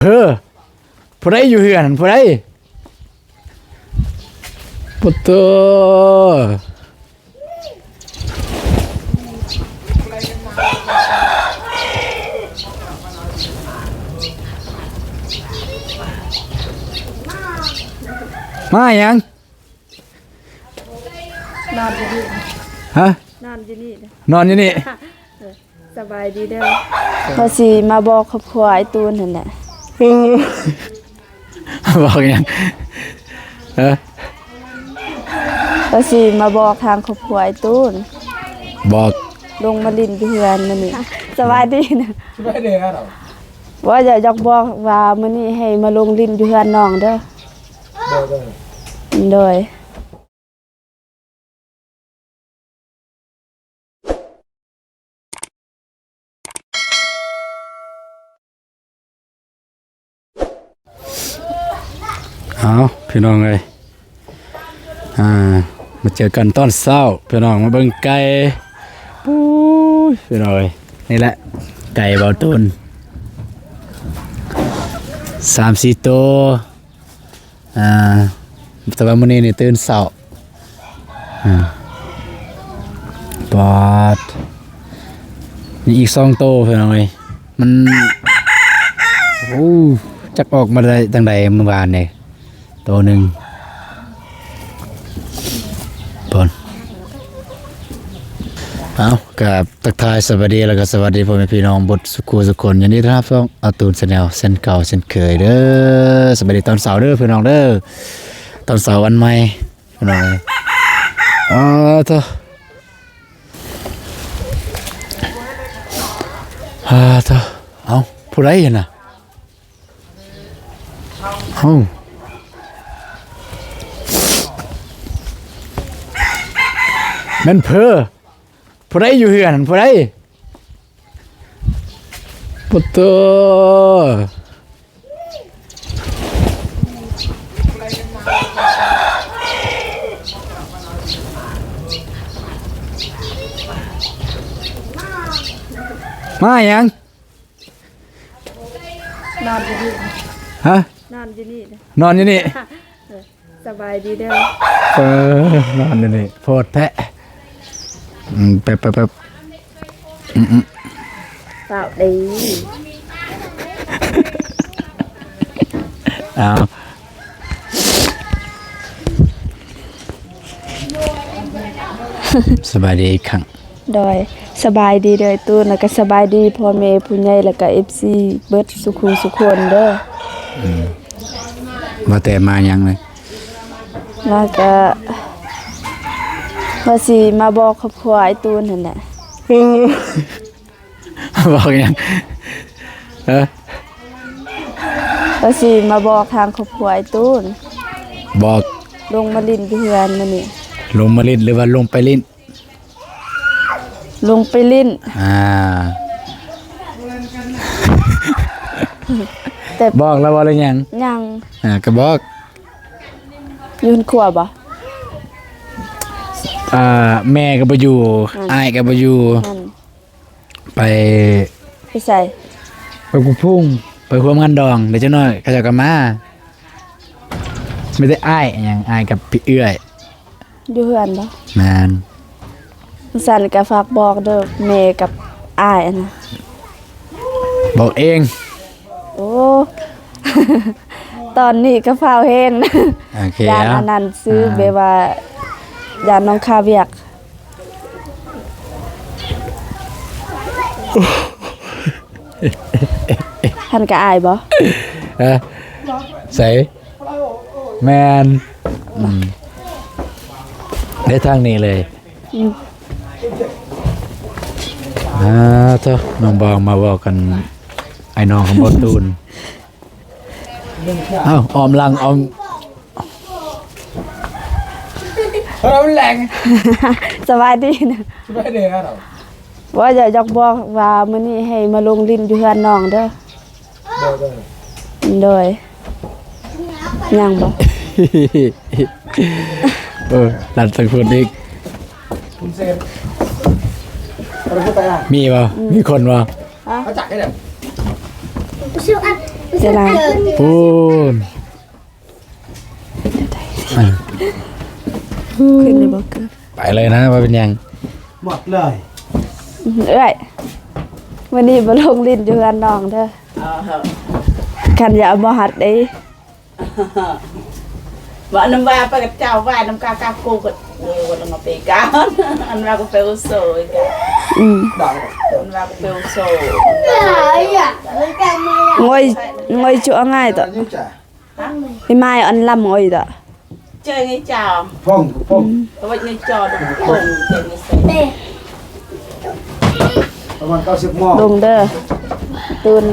ເອີ ຜູ້ໃດຢູ່ເຮືອນຫັ້ນ ຜູ້ໃດ? ປະໂຕ ມາຫຍັງ? ນອນຢູ່ນີ້ ຮະ? ນອນຢູ່ນີ້ ນອນຢູ່ນີ້. ເອີ ສະບາຍດີເດີ. ເຮົາຊິມາບອກຄອບຄົວອ້າຍຕູນຫັ້ນແຫຼະ. ບອກຫຍັງ? ເອີ ເຮົາຊິມາບອກທາງຄອບຄົວອ້າຍຕູນ ບອກ ລົງມາຫຼິ້ນຢູ່ເຮືອນມື້ນີ້. ສະບາຍດີນະ. ສະບາຍດີນະ. ວ່າຢາກ ຢາກບອກວ່າມື້ນີ້ໃຫ້ມາລົງຫຼິ້ນຢູ່ເຮືອນນ້ອງເດີ. ໂດຍ ໂດຍ ໂດຍ. ເອົາ ພີ່ນ້ອງເອີຍ ອ່າ ມາເຈີກັນຕອນເຊົ້າ ພີ່ນ້ອງ ມາເບິ່ງໄກ່. ປຸ້ຍ ພີ່ນ້ອງເອີຍ ນີ້ແຫຼະ ໄກ່ເບົາຕູນ ສາມສີ່ໂຕ. ອ່າ ແຕ່ວ່າມື້ນີ້ນີ້ຕື່ນເຊົ້າ ອ່າ ປາດ ມີອີກສອງໂຕ ພີ່ນ້ອງເອີຍ ມັນ ໂອ້ ຈັກອອກມາໄດ້ຈັ່ງໃດມື້ວານນີ້ ໂຕໜຶ່ງ ປອນ ເອົາ ກະ ທັກທາຍສະບາຍດີ ແລ້ວກໍສະຫວັດດີພໍ່ແມ່ພີ່ນ້ອງເບິດສູ່ຄູ່ສູ່ຄົນ. ຍິນດີຕ້ອນຮັບຊ່ອງອາຕູນແຊນແນວ ເຊັ່ນເກົ່າເຊັ່ນເຄີຍເດີ. ສະບາຍດີຕອນເຊົ້າເດີພີ່ນ້ອງເດີ ຕອນເຊົ້າວັນໃໝ່ພີ່ນ້ອງ. ອາໂທ ອາໂທ ເອົ້າ ຜູ້ໃດຫັ້ນນະ? ເອົ້າ ແມ່ນເພີ ຜູ້ໃດຢູ່ເຮືອນ ຜູ້ໃດ? ປະໂຕ ມາຫຍັງ? ນອນຢູ່ນີ້ ຮະ? ນອນຢູ່ນີ້ ນອນຢູ່ນີ້. ເອີ ສະບາຍດີເດີ. ເອີ ນອນຢູ່ນີ້ ໂພດແທ້. ອືມ ແປັບໆ ອືມໆ ເຝົ້າເດີ. ອ້າວ ສະບາຍດີອີກຄັ້ງ. ໂດຍ ສະບາຍດີເດີຕູນ ແລ້ວກະສະບາຍດີພໍ່ແມ່ຜູ້ໃຫຍ່ ແລ້ວກະເອັຟຊີເບິດສູ່ຄູ່ສູ່ຄົນເດີ. ອືມ ວ່າແຕ່ມາຫຍັງເລີຍ? ມາກະ ວ່າຊິມາບອກຄອບຄົວອ້າຍຕູນຫັ້ນແຫຼະ. ບອກຫຍັງ? ເອີ ວ່າຊິມາບອກທາງຄອບຄົວອ້າຍຕູນ ບອກ ລົງມາຫຼິ້ນຢູ່ເຮືອນມື້ນີ້. ລົງມາຫຼິ້ນ ຫຼືວ່າລົງໄປຫຼິ້ນ? ລົງໄປຫຼິ້ນ. ອ່າ ແຕ່ ບອກແລ້ວບໍ່ ຫຼືຍັງ? ຍັງ. ອ່າ ກະບອກ ຢູ່ເຮືອນຄົວບໍ່? ອ່າ ແມ່ກະບໍ່ຢູ່ ອືມ ອ້າຍກະບໍ່ຢູ່. ນັ້ນ ໄປ ໄປໃສ? ໄປກຸກພຸງ ໄປຮ່ວມງານດອງ. ດຽວຈັກໜ້ອຍເຂົາເຈົ້າກະມາ. ມີແຕ່ອ້າຍຫຍັງ ອ້າຍກັບເອື້ອຍ. ຢູ່ເຮືອນບໍ່? ແມ່ນ. ຊັ້ນກະຝາກບອກເດີ ແມ່ກັບອ້າຍຫັ້ນນະ. ບອກເອງ. ໂອ້ ຕອນນີ້ກະຟ້າວແຮງ. ໂອເຄ ຢ້ານ ເອົາ ອັນນັ້ນຊື່ ອ່າ ແບບວ່າ ຢ້ານນ້ອງຄາວຽກ. ຫັ້ນກະອາຍບໍ່? ຮະ? ໃສ? ແມ່ນ. ອືມ ໄດ້ທາງນີ້ເລີຍ. ອືມ ອ່າ ໂທ້ ນ້ອງບ່າວມາເວົ້າກັນ ອ້າຍນ້ອງຂອງບ່າວຕູນ. ເອົ້າ ອ້ອມຫຼັງ ອ້ອມ ເຮົາແຫຼງ. ສະບາຍດີນະ. ສະບາຍດີນະ. ວ່າຢາກ ຢາກບອກວ່າມື້ນີ້ໃຫ້ມາລົງຫຼິ້ນຢູ່ເຮືອນນ້ອງເດີ. ໂດຍ ໂດຍ ໂດຍ. ຍັງບໍ່? ເອີ ລັດທາງພຸ້ນອີກ. ມີບໍ່? ອືມ ມີຄົນບໍ່? ຮະ? ມາຈາກໃສ? ເວລາ ປູນ ຂຶ້ນເລີຍບໍ່? ໄປເລີຍນະ ບໍ່ເປັນຫຍັງ ໝົດເລີຍ. ເອື້ອຍ ມື້ນີ້ບໍ່ລົງຫຼິ້ນຢູ່ເຮືອນນ້ອງເດີ ຄັນຢ່າເອົາບໍ່ຮັດເດ້. ວ່ານຳວ່າໄປກັບເຈົ້າ ວ່ານຳກາກາໂກກໍ ເອີ ວ່ານຳມາເປກາ ອັນວ່າກໍເປໂອໂຊອີກ ອືມ ອັນວ່າກໍເປໂອໂຊ ໂອ້ຍ ໂອ້ຍ ຈຸອາງ່າຍຕະ ອີ່ມາຍອັນລຳໂອ້ຍຕະ ເຈີໄງເຈົ້າ ພົງ ພົງ ອືມ ເອົາໄວ້ໃນຈອ ພົງ ເຈີໄງເຊ ປະມານເກົ້າສິບໂມງ ລົງເດີ ຕື່ນ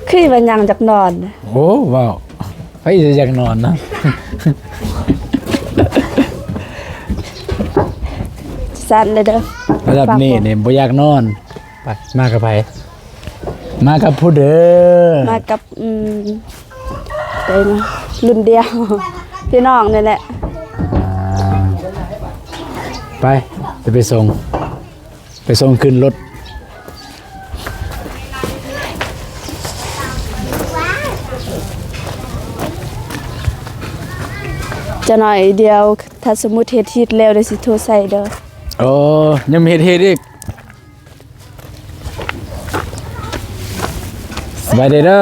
ຄືວ່າຍັງຈັກນອນ ໂອ້ ເວົ້າ ໃຜຈະຢາກນອນນະ ສັ່ນເລີຍເດີ ລະດັບນີ້ນີ້ບໍ່ຢາກນອນ. ໄປ ມາກັບໃຜ? ມາກັບຜູ້ເດີ? ມາກັບ ອືມ ເປັນລຸ້ນດຽວ ພີ່ນ້ອງນີ້ແຫຼະ ອ່າ ໄປ ຈະໄປສົ່ງ ໄປສົ່ງຂຶ້ນລົດ ຈະໜ້ອຍດຽວ ຖ້າສົມມຸດເຮັດຮີດແລ້ວ ດຽວຊິໂທໃສ່ເດີ ໂອ້ ຍັງມີເຮັດຮີດອີກ ສະບາຍດີເດີ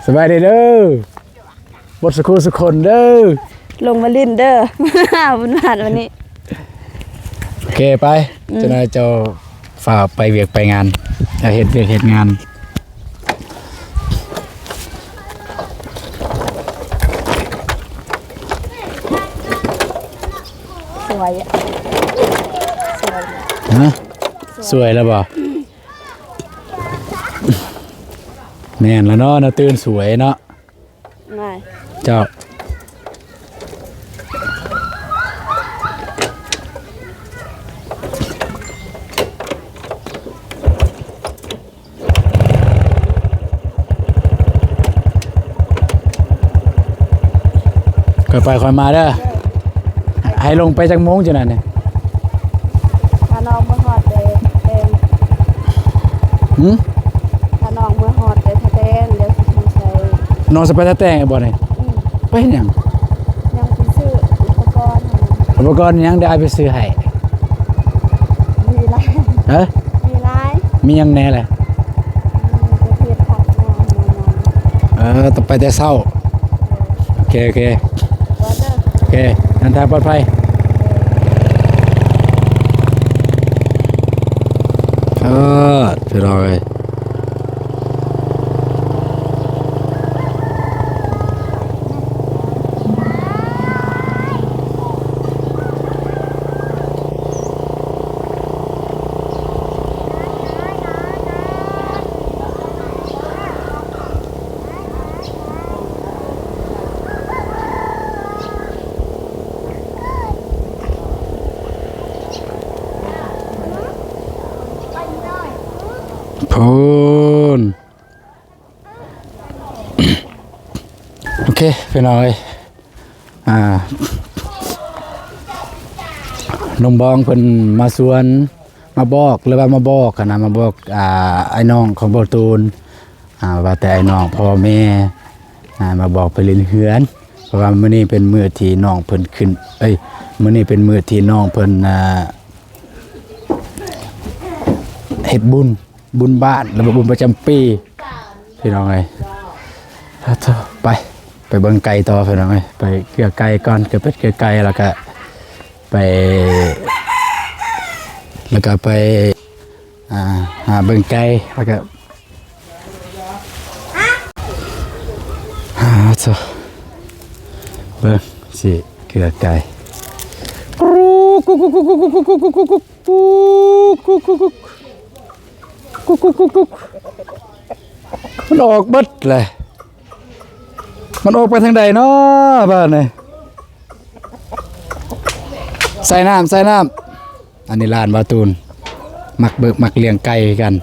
ສະບາຍດີເດີ ໝົດສຸຄູ່ສຸຄົນເດີ ລົງມາຫຼິ້ນເດີ ບຸນບານວັນນີ້ ໂອເຄ ໄປ ອືມ ເຈົ້ານາຍເຈົ້າຟ້າວໄປວຽກໄປງານ ເຮັດວຽກເຮັດງານ ສວຍ ສວຍ ຮະ ສວຍແລ້ວບໍ່? ແມ່ນລະເນາະ ນາຕື່ນສວຍເນາະ ເຈົ້າ ຄ່ອຍໄປຄ່ອຍມາເດີ ໃຫ້ລົງໄປຈັກໂມງຈັ່ງນັ້ນນີ້ ຖ້ານ້ອງເມືອຮອດແຕ່ແຕ່ງ ຫື? ຖ້ານ້ອງເມືອຮອດແຕ່ທ່າແຕງ ແລ້ວຊິໂທໃສ່ ນ້ອງຊິໄປທ່າແຕງບໍ່ນີ້? ອືມ ໄປເຮັດຫຍັງ? ຍັງຊິຊື້ອຸປະກອນ ອຸປະກອນຫຍັງ? ດຽວອ້າຍໄປຊື້ໃຫ້ ມີຫຼາຍ ຮະ? ມີຫຼາຍ ມີຫຍັງແດ່ລະ? ເອີ ຕ້ອງໄປແຕ່ເຊົ້າ ໂອເຄ ໂອເຄ ໂອເຄ ເດີ ເດີນທາງປອດໄພ ເອີ ພີ່ນ້ອງເອີຍ. ພຸ້ນ ໂອເຄ ພີ່ນ້ອງເອີຍ ອ່າ ນ້ອງບອງເພິ່ນມາຊວນ ມາບອກ ຫຼືວ່າມາບອກຫັ້ນນະ ມາບອກ ອ່າ ອ້າຍນ້ອງຂອງບໍ່ຕູນ ອ່າ ວ່າແຕ່ອ້າຍນ້ອງພໍ່ແມ່ ອ່າ ມາບອກໄປຫຼິ້ນເຮືອນ ເພາະວ່າມື້ນີ້ເປັນມື້ທີ່ນ້ອງເພິ່ນຂຶ້ນ ເອີຍ ມື້ນີ້ເປັນມື້ທີ່ນ້ອງເພິ່ນ ອ່າ ເຮັດບຸນ ບຸນບ້ານ ຫຼືວ່າບຸນປະຈຳປີ ພີ່ນ້ອງເອີຍ ໄປ ໄປເບິ່ງໄກ່ຕໍ່ ພີ່ນ້ອງເອີຍ ໄປເກືອໄກ່ກ່ອນ ເກືອເປັດເກືອໄກ່ ແລ້ວກະໄປ ແລ້ວກະໄປ ອ່າ ຫາເບິ່ງໄກ່ ແລ້ວກະ ອ່າ ໂທ້ ເບິ່ງຊິເກືອໄກ່ ກຸກກຸກ ກຸກກຸກ ກຸກກຸກ ມັນອອກເບິດແຫຼະ ມັນອອກໄປທາງໃດເນາະບາດນີ້ ໃສ່ນ້ຳ ໃສ່ນ້ຳ ອັນນີ້ຫຼານບ່າວຕູນ ມັກເບິ່ງ ມັກລ້ຽງໄກ່ຄືກັນ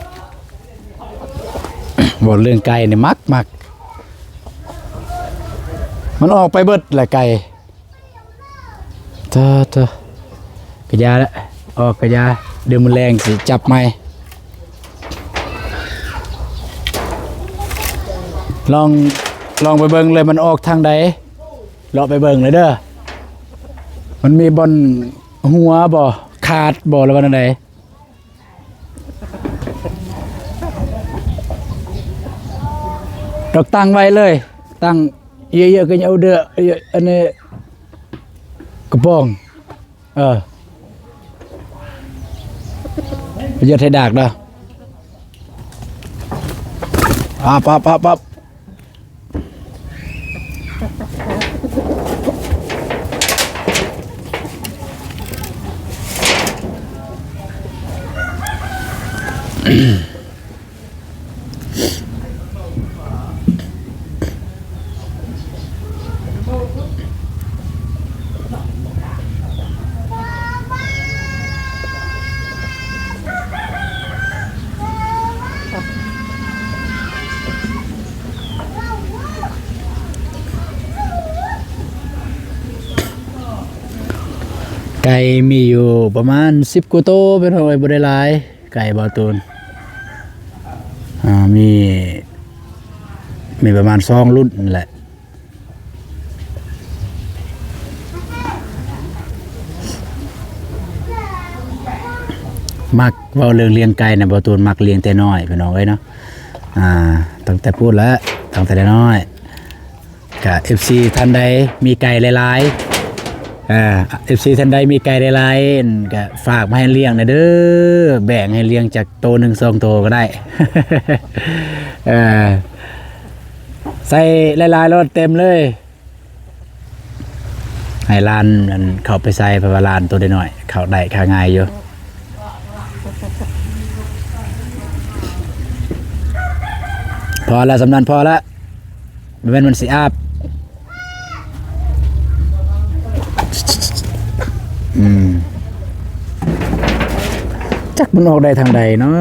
ເວົ້າເລື່ອງໄກ່ນີ້ມັກ ມັກ ມັນອອກໄປເບິດແຫຼະໄກ່ ເທີ ເທີ ກະຢ່າລະ ອອກກະຢ່າ ດຽວມື້ແລງຊິຈັບໃໝ່. ລອງ ລອງໄປເບິ່ງເລີຍ ມັນອອກທາງໃດ ເລາະໄປເບິ່ງເລີຍເດີ. ມັນມີບ່ອນຮົ່ວບໍ່ ຂາດບໍ່ ຫຼືວ່າແນວໃດ? ດອກຕັ້ງໄວ້ເລີຍ ຕັ້ງເຍາະໆ ກໍເອົາເດີ ອັນນີ້ກະປອງ ເອີ ຢ່າເທດາກເດີ ປັບ ປັບ ປັບ ປັບ. ໄກ່ມີຢູ່ປະມານສິບກວ່າໂຕ ພີ່ນ້ອງເອີຍ ບໍ່ໄດ້ຫຼາຍ ໄກ່ບ່າວຕູນ ອ່າ ມີ ມີປະມານສອງລຸ້ນນີ້ແຫຼະ. ມັກເວົ້າເລື່ອງລ້ຽງໄກ່ນະ ບ່າວຕູນມັກລ້ຽງແຕ່ນ້ອຍ ພີ່ນ້ອງເອີຍເນາະ ອ່າ ຕັ້ງແຕ່ພຸ້ນແຫຼະ ຕັ້ງແຕ່ນ້ອຍ. ກະເອັຟຊີທ່ານໃດມີໄກ່ຫຼາຍໆ ເອີ ເອັຟຊີທ່ານໃດມີໄກ່ຫຼາຍໆ ອັນ ກະຝາກມາໃຫ້ລ້ຽງແດ່ເດີ ແບ່ງໃຫ້ລ້ຽງຈັກໂຕໜຶ່ງສອງໂຕກໍໄດ້ ເອີ ໃສ່ຫຼາຍໆໂລດ ເຕັມເລີຍ ໃຫ້ຫຼານ ອັນ ເຂົ້າໄປໃສ່ ເພາະວ່າຫຼານໂຕນ້ອຍໆ ເຂົ້າໄດ້ ເຂົ້າງ່າຍຢູ່. ພໍລະ ສ່ຳນັ້ນພໍລະ ບໍ່ແມ່ນມັນຊິອາບ ອືມ ຈັກມັນອອກໄດ້ທາງໃດເນາ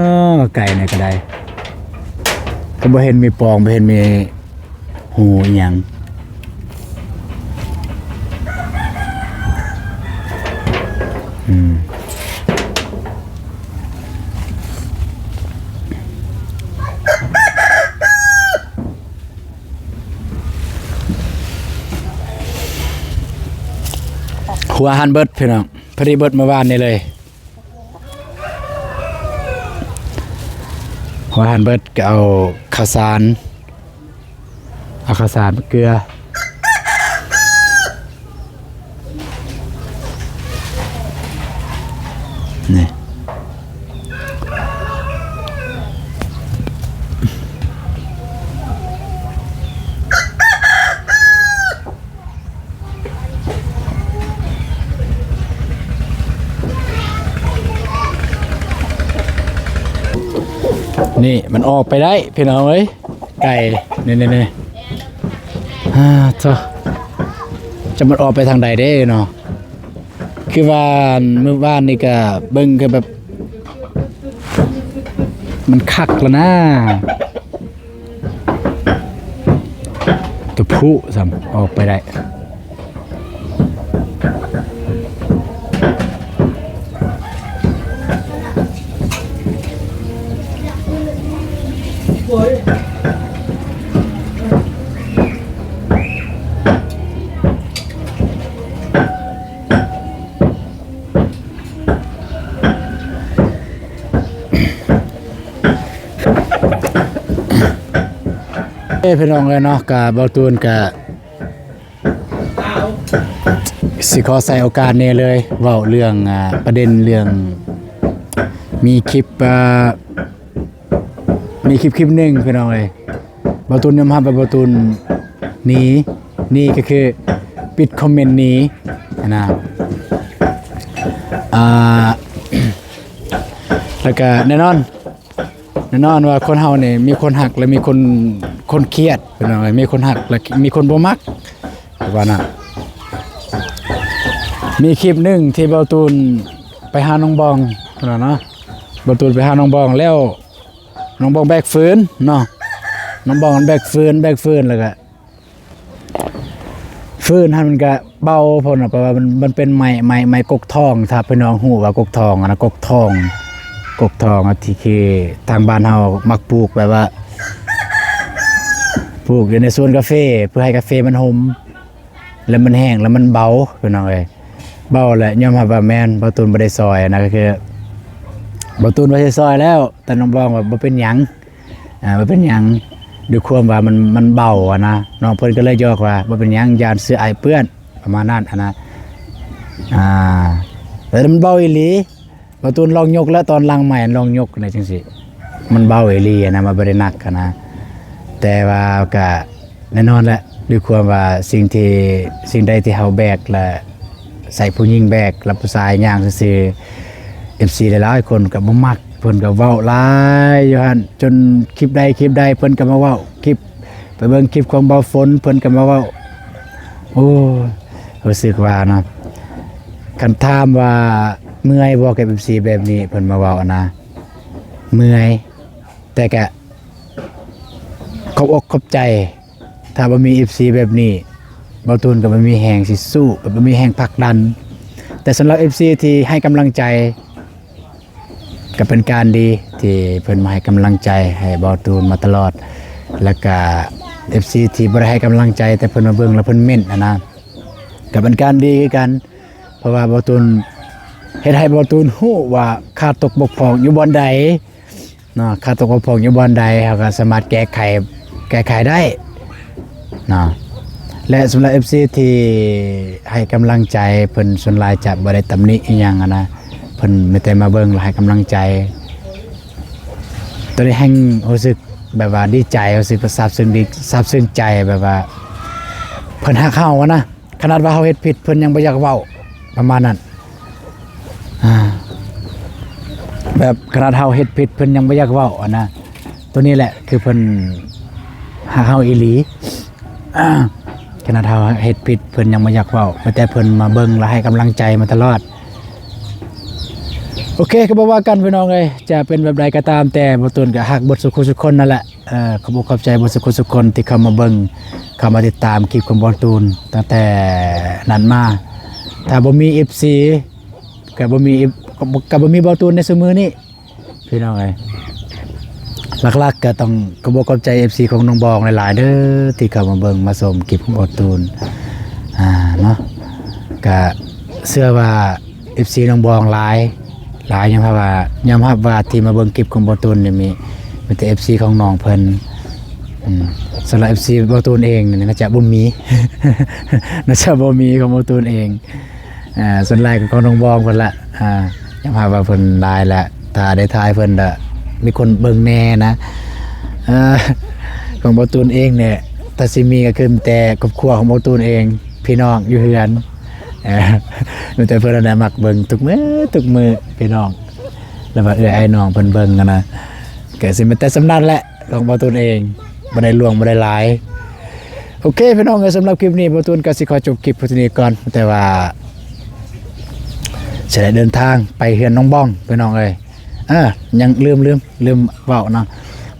ະ ໄກ່ນີ້ກໍໄດ້ ກໍບໍ່ເຫັນມີປ່ອງ ບໍ່ເຫັນມີຮູອີ່ຫຍັງ ອືມ. ຫົວຫັ້ນເບິດພີ່ນ້ອງ ພໍດີເບິດມື້ວານນີ້ເລີຍ ຫົວຫັ້ນເບິດ ກໍເອົາເຂົ້າສານ ເອົາເຂົ້າສານເກືອ ນີ້ ນີ້ມັນອອກໄປໄດ້ພີ່ນ້ອງເອີຍ ໄກ່ ນີ້ໆໆ ອາ ໂທ້ ຈັກມັນອອກໄປທາງໃດເດ້ເນາະ ຄືວ່າມື້ວານນີ້ກະເບິ່ງຄືແບບ ມັນຄັກແລ້ວນະ ຕົວຜູ້ຊ້ຳອອກໄປໄດ້. ເອີ ພີ່ນ້ອງເອີຍເນາະ ກະເບົາຕູນກະຊິຂໍໃຊ້ໂອກາດນີ້ເລີຍ ເວົ້າເລື່ອງ ອາ ປະເດັນເລື່ອງ ມີຄລິບ ອາ ມີຄລິບຄລິບໜຶ່ງພີ່ນ້ອງເອີຍ ເບົາຕູນຍອມຮັບວ່າເບົາຕູນໜີ ໜີກໍຄືປິດຄອມເມັນໜີຫັ້ນນະ ອາ ແລ້ວກະແນ່ນອນ ແນ່ນອນວ່າຄົນເຮົານີ້ມີຄົນຮັກ ແລະ ມີຄົນ ຄົນຄຽດ ພີ່ນ້ອງເອີຍ ມີຄົນຮັກ ແລະ ມີຄົນບໍ່ມັກ ວ່ານະ ມີຄລິບໜຶ່ງທີ່ເບົາຕູນໄປຫານ້ອງບອງ ເນາະ ເບົາຕູນໄປຫານ້ອງບອງແລ້ວ ນ້ອງບອງແບກຟືນເນາະ ນ້ອງບອງແບກຟືນ ແບກຟືນ ແລ້ວກະ ຟືນຫັ້ນມັນກະເບົາ ເພາະວ່າ ເພາະວ່າມັນ ມັນເປັນໄມ້ ໄມ້ ໄມ້ກົກທອງ ຖ້າພີ່ນ້ອງຮູ້ວ່າກົກທອງຫັ້ນນະ ກົກທອງ ກົກທອງທີ່ ທີ່ທາງບ້ານເຮົາມັກປູກ ແບບວ່າ ປູກຢູ່ໃນສວນກາເຟ ເພື່ອໃຫ້ກາເຟມັນຫົ່ມ ແລ້ວມັນແຫ້ງ ແລ້ວມັນເບົາ ພີ່ນ້ອງເອີຍ. ເບົາ ແລະ ຍອມຮັບວ່າແມ່ນ ບ່າວຕູນບໍ່ໄດ້ຊ່ອຍນະ ກໍຄືບ່າວຕູນວ່າຊິຊ່ອຍແລ້ວ ແຕ່ນ້ອງບອງວ່າບໍ່ເປັນຫຍັງ ອ່າ ບໍ່ເປັນຫຍັງ ດ້ວຍຄວາມວ່າມັນ ມັນເບົາຫັ້ນນະ. ນ້ອງເພິ່ນກໍເລີຍຢອກວ່າ ບໍ່ເປັນຫຍັງ ຢ້ານເສື້ອອ້າຍເປື້ອນ ປະມານນັ້ນຫັ້ນນະ. ອ່າ ແຕ່ມັນເບົາອີ່ຫຼີ. ບ່າວຕູນລອງຍົກແລ້ວ ຕອນຫຼັງໃໝ່ລອງຍົກນະ ຈັ່ງຊີ້ ມັນເບົາອີ່ຫຼີຫັ້ນນະ ມັນບໍ່ໄດ້ໜັກຫັ້ນນະ. ແຕ່ວ່າກະແນ່ນອນແຫຼະ ດ້ວຍຄວາມວ່າສິ່ງທີ່ ສິ່ງໃດທີ່ເຮົາແບກ ແລະ ໃຊ້ຜູ້ຍິງແບກ ແລະ ຜູ້ຊາຍຍ່າງຊື່ໆ ເອັຟຊີຫຼາຍໆຄົນກໍບໍ່ມັກ ເພິ່ນກໍເວົ້າຫຼາຍຢູ່ຫັ້ນ ຈົນຄລິບໃດຄລິບໃດເພິ່ນກໍມາເວົ້າ ຄລິບ ໄປເບິ່ງຄລິບຂອງບ່າວຝົນ ເພິ່ນກໍມາເວົ້າ ໂອ້ຍ ຮູ້ສຶກວ່າເນາະ ຄັນຖາມວ່າເມື່ອຍບໍ່ກັບເອັຟຊີແບບນີ້ ເພິ່ນມາເວົ້ານະ ເມື່ອຍ ແຕ່ກະຂອບອົກຂອບໃຈ. ຖ້າບໍ່ມີເອັຟຊີແບບນີ້ ບ່າວຕູນກໍບໍ່ມີແຮງຊິສູ້ ກໍບໍ່ມີແຮງຜັກດັນ. ແຕ່ສຳລັບເອັຟຊີທີ່ໃຫ້ກຳລັງໃຈ ກໍເປັນການດີທີ່ເພິ່ນມາໃຫ້ກຳລັງໃຈໃຫ້ບ່າວຕູນມາຕະຫຼອດ ແລ້ວກະເອັຟຊີທີ່ບໍ່ໄດ້ໃຫ້ກຳລັງໃຈ ແຕ່ເພິ່ນມາເບິ່ງແລ້ວເພິ່ນເມັ້ນຫັ້ນນະ ກໍເປັນການດີຄືກັນ. ເພາະວ່າບ່າວຕູນ ເຮັດໃຫ້ບ່າວຕູນຮູ້ວ່າຂາດຕົກບົກຜ່ອງຢູ່ບ່ອນໃດເນາະ ຂາດຕົກບົກຜ່ອງຢູ່ບ່ອນໃດ ເຮົາກໍສາມາດແກ້ໄຂ ແກ້ໄຂໄດ້ ເນາະ ແລະ ສຳລັບເອັຟຊີທີ່ໃຫ້ກຳລັງໃຈ ເພິ່ນສ່ວນຫຼາຍຈະບໍ່ໄດ້ຕຳໜິອີ່ຫຍັງຫັ້ນນະ ເພິ່ນມີແຕ່ມາເບິ່ງ ແລະ ໃຫ້ກຳລັງໃຈ. ໂຕນີ້ແຮ່ງຮູ້ສຶກແບບວ່າດີໃຈ ຮູ້ສຶກວ່າຊາບຊຶ້ງດີ ຊາບຊຶ້ງໃຈ ແບບວ່າເພິ່ນຮັກເຮົາຫັ້ນນະ. ຂະໜາດວ່າເຮົາເຮັດຜິດ ເພິ່ນຍັງບໍ່ຢາກເວົ້າ ປະມານນັ້ນ ອ່າ ແບບຂະໜາດເຮົາເຮັດຜິດ ເພິ່ນຍັງບໍ່ຢາກເວົ້າຫັ້ນນະ. ໂຕນີ້ແຫຼະຄືເພິ່ນຮັກເຮົາອີ່ຫຼີ ຂະໜາດເຮົາເຮັດຜິດ ເພິ່ນຍັງບໍ່ຢາກເວົ້າ ມີແຕ່ເພິ່ນມາເບິ່ງ ແລະ ໃຫ້ກຳລັງໃຈມາຕະຫຼອດ. ໂອເຄ ກໍບໍ່ວ່າກັນພີ່ນ້ອງເອີຍ ຈະເປັນແບບໃດກໍຕາມແຕ່ ບ່າວຕູນກໍຮັກເບິດສູ່ຄູ່ສູ່ຄົນນັ້ນແຫຼະ. ເອີ ຂອບອົກຂອບໃຈເບິດສູ່ຄູ່ສູ່ຄົນທີ່ເຂົ້າມາເບິ່ງ ເຂົ້າມາຕິດຕາມຄລິບຂອງບ່າວຕູນຕັ້ງແຕ່ນັ້ນມາ. ຖ້າບໍ່ມີເອັຟຊີ ກໍບໍ່ມີ ກໍບໍ່ມີບ່າວຕູນໃນຊຸມື້ນີ້ພີ່ນ້ອງເອີຍ. ຫຼັກໆກໍຕ້ອງຂອບອົກຂອບໃຈເອັຟຊີຂອງນ້ອງບອງຫຼາຍໆເດີ ທີ່ເຂົ້າມາເບິ່ງມາຊົມຄລິບຂອງບ່າວຕູນ ອ່າ ເນາະ. ກະເຊື່ອວ່າເອັຟຊີນ້ອງບອງຫຼາຍ ຫຼາຍ ຍອມຮັບວ່າ ຍອມຮັບວ່າທີ່ມາເບິ່ງຄລິບຂອງບ່າວຕູນນີ້ມີ ມີແຕ່ເອັຟຊີຂອງນ້ອງເພິ່ນ. ອືມ ສຳລັບເອັຟຊີບ່າວຕູນເອງນີ້ໜ້າຈະບໍ່ມີ ໜ້າຈະບໍ່ມີຂອງບ່າວຕູນເອງ. ອ່າ ສ່ວນຫຼາຍກໍຂອງນ້ອງບອງເພິ່ນລະ. ອ່າ ຍອມຮັບວ່າເພິ່ນຫຼາຍລະ ຖ້າໄດ້ຖ່າຍເພິ່ນລະມີຄົນເບິ່ງແດ່ນະ. ເອີ ຂອງບ່າວຕູນເອງນີ້ ຖ້າຊິມີກໍຄືມີແຕ່ຄອບຄົວຂອງບ່າວຕູນເອງ ພີ່ນ້ອງຢູ່ເຮືອນ. ເອີ ມີແຕ່ເພິ່ນນັ້ນແຫຼະມັກເບິ່ງທຸກມື້ ທຸກມື້ ພີ່ນ້ອງ ແລ້ວວ່າເອື້ອຍອ້າຍນ້ອງເພິ່ນເບິ່ງຫັ້ນນະ. ກໍຊິມີແຕ່ສ່ຳນັ້ນແຫຼະ ຂອງບ່າວຕູນເອງ ບໍ່ໄດ້ຫຼວງ ບໍ່ໄດ້ຫຼາຍ. ໂອເຄ ພີ່ນ້ອງເອີຍ ສຳລັບຄລິບນີ້ ບ່າວຕູນກໍຊິຂໍຈົບຄລິບພຽງເທົ່ານີ້ກ່ອນ ແຕ່ວ່າຊິໄດ້ເດີນທາງໄປເຮືອນນ້ອງບອງ ພີ່ນ້ອງເອີຍ. ເອີ ຍັງລືມ ລືມ ລືມເວົ້າເນາະ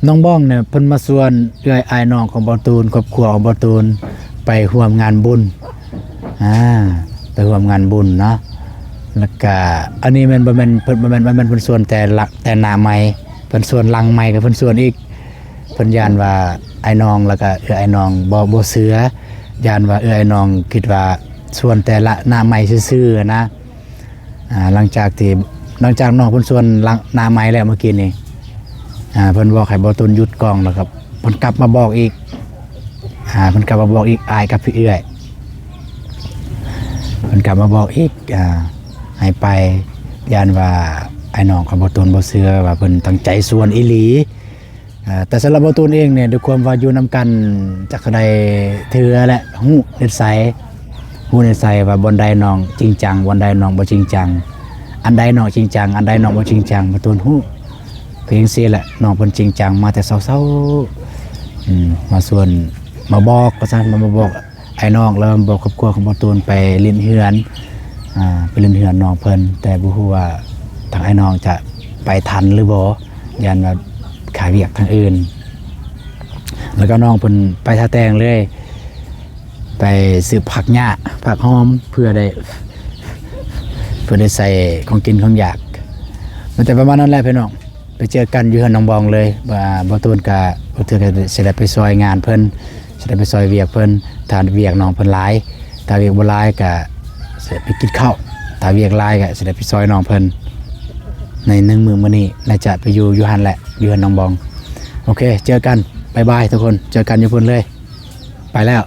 ນ້ອງບອງນີ້ເພິ່ນມາຊວນເອື້ອຍອ້າຍນ້ອງຂອງບ່າວຕູນ ຄອບຄົວຂອງບ່າວຕູນ ໄປຮ່ວມງານບຸນ. ອ່າ ໄປຮ່ວມງານບຸນເນາະ. ແລ້ວກະອັນນີ້ແມ່ນ ບໍ່ແມ່ນ ເພິ່ນ ບໍ່ແມ່ນ ບໍ່ແມ່ນເພິ່ນຊວນແຕ່ລະ ແຕ່ໜ້າໃໝ່ ເພິ່ນຊວນຫຼັງໃໝ່ກໍເພິ່ນຊວນອີກ. ເພິ່ນຢ້ານວ່າອ້າຍນ້ອງ ແລ້ວກະເອື້ອຍອ້າຍນ້ອງບໍ່ ບໍ່ເຊື່ອ ຢ້ານວ່າເອື້ອຍອ້າຍນ້ອງຄິດວ່າຊວນແຕ່ລະໜ້າໃໝ່ຊື່ໆນະ. ອ່າ ຫຼັງຈາກທີ່ ຫຼັງຈາກນ້ອງເພິ່ນຊວນຫຼັງ ໜ້າໃໝ່ແລ້ວເມື່ອກີ້ນີ້ ອ່າ ເພິ່ນບອກໃຫ້ບ່າວຕູນຢຸດກ້ອງ ແລ້ວກໍເພິ່ນກັບມາບອກອີກ ອ່າ ເພິ່ນກັບມາບອກອີກ ອ້າຍກັບພີ່ເອື້ອຍ ເພິ່ນກັບມາບອກອີກ ອ່າ ໃຫ້ໄປ ຢ້ານວ່າອ້າຍນ້ອງຂອງບ່າວຕູນບໍ່ເຊື່ອວ່າເພິ່ນຕັ້ງໃຈຊວນອີ່ຫຼີ. ເອີ ແຕ່ສຳລັບບ່າວຕູນເອງນີ້ ດ້ວຍຄວາມວ່າຢູ່ນຳກັນຈັກເທົ່າໃດເທື່ອແຫຼະ ຮູ້ນິໄສ ຮູ້ນິໄສວ່າບ່ອນໃດນ້ອງຈິງຈັງ ບ່ອນໃດນ້ອງບໍ່ຈິງຈັງ ອັນໃດນ້ອງຈິງຈັງ ອັນໃດນ້ອງບໍ່ຈິງຈັງ ບ່າວຕູນຮູ້. ຄືຈັ່ງຊີ້ແຫຼະ ນ້ອງເພິ່ນຈິງຈັງມາແຕ່ເຊົ້າໆ ອືມ ມາຊວນ ມາບອກວ່າຊັ້ນ ມາ ມາບອກ ອ້າຍນ້ອງ ແລ້ວບອກຄອບຄົວຂອງບ່າວຕູນໄປຫຼິ້ນເຮືອນ ອ່າ ໄປຫຼິ້ນເຮືອນນ້ອງເພິ່ນ ແຕ່ບໍ່ຮູ້ວ່າທາງອ້າຍນ້ອງຈະໄປທັນຫຼືບໍ່ ຢ້ານວ່າຄາວຽກທາງອື່ນ. ແລ້ວກໍນ້ອງເພິ່ນໄປທ່າແຕ່ງເລີຍ ໄປຊື້ຜັກຫຍ້າ ຜັກຫອມ ເພື່ອໄດ້ ເພື່ອໄດ້ໃສ່ຂອງກິນຂອງຢາກ. ມັນແຕ່ປະມານນັ້ນແຫຼະພີ່ນ້ອງ. ไปเจอกันอยู่เฮือนน้องบองเลย บ่า บ่ตูนกะ บ่ตูนกะสิได้ไปซอยงานเพิ่น สิได้ไปซอยเวียกเพิ่น ถ้าเวียกน้องเพิ่นหลาย ถ้าเวียกบ่หลายกะสิไปกินข้าว ถ้าเวียกหลายกะสิได้ไปซอยน้องเพิ่น ในหนึ่งมื้อมื้อนี้น่าจะไปอยู่ อยู่หั่นแหละ อยู่เฮือนน้องบอง โอเค เจอกัน บ๊ายบายทุกคน เจอกันอยู่พุ้นเลย ไปแล้ว